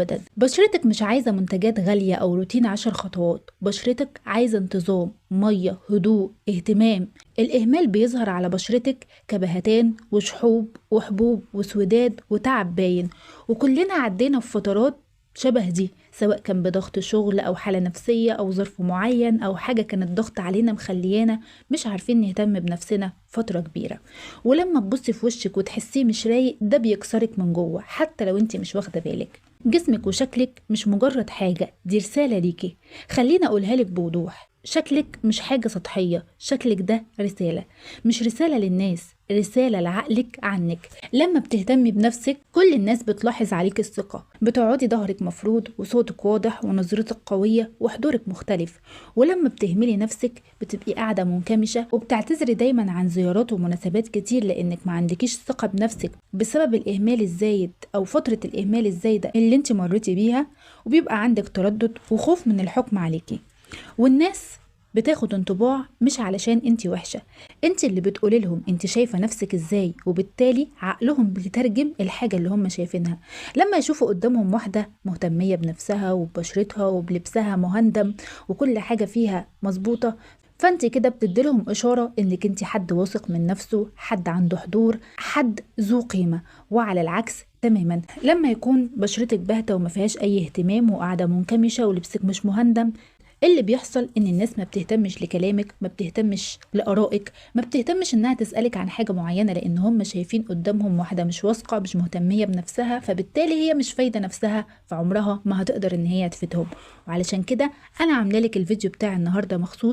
ابدا. بشرتك مش عايزة منتجات غالية او روتين 10 خطوات، بشرتك عايزة انتظام، مية، هدوء، اهتمام. الاهمال بيظهر على بشرتك كبهتان وشحوب وحبوب وسوداد وتعب باين، وكلنا عدينا في فترات شبه دي، سواء كان بضغط شغل او حالة نفسية او ظرف معين او حاجة كانت ضغط علينا مخليانا مش عارفين نهتم بنفسنا فترة كبيرة. ولما تبصي في وشك وتحسيه مش رايق، ده بيكسرك من جوه حتى لو انت مش واخدة بالك. جسمك وشكلك مش مجرد حاجة، دي رسالة ليكي. خلينا اقولها لك بوضوح، شكلك مش حاجة سطحية، شكلك ده رسالة، مش رسالة للناس، رسالة لعقلك عنك. لما بتهتمي بنفسك كل الناس بتلاحظ عليك الثقة، بتقعدي ظهرك مفرود وصوتك واضح ونظرتك قوية وحضورك مختلف. ولما بتهملي نفسك بتبقي قاعدة منكمشة وبتعتذري دايما عن زيارات ومناسبات كتير لأنك ما عندكيش ثقة بنفسك بسبب الإهمال الزايد أو فترة الإهمال الزايدة اللي انت مريتي بيها، وبيبقى عندك تردد وخوف من الحكم عليكي. والناس بتاخد انطباع مش علشان انت وحشة، انت اللي بتقولي لهم انت شايفة نفسك ازاي، وبالتالي عقلهم بيترجم الحاجة اللي هم شايفينها. لما يشوفوا قدامهم واحدة مهتمية بنفسها وببشرتها وبلبسها مهندم وكل حاجة فيها مظبوطة، فانت كده بتديلهم اشارة انك انت حد واثق من نفسه، حد عنده حضور، حد ذو قيمة. وعلى العكس تماما، لما يكون بشرتك باهتة وما فيهاش اي اهتمام وقاعدة منكمشة ولبسك مش مهندم، اللي بيحصل ان الناس ما بتهتمش لكلامك، ما بتهتمش لآرائك، ما بتهتمش انها تسألك عن حاجة معينة، لان هم شايفين قدامهم واحدة مش واثقة، مش مهتمية بنفسها، فبالتالي هي مش فايدة نفسها، فعمرها ما هتقدر ان هي تفيدهم. وعلشان كده انا عاملة لك الفيديو بتاع النهاردة مخصوص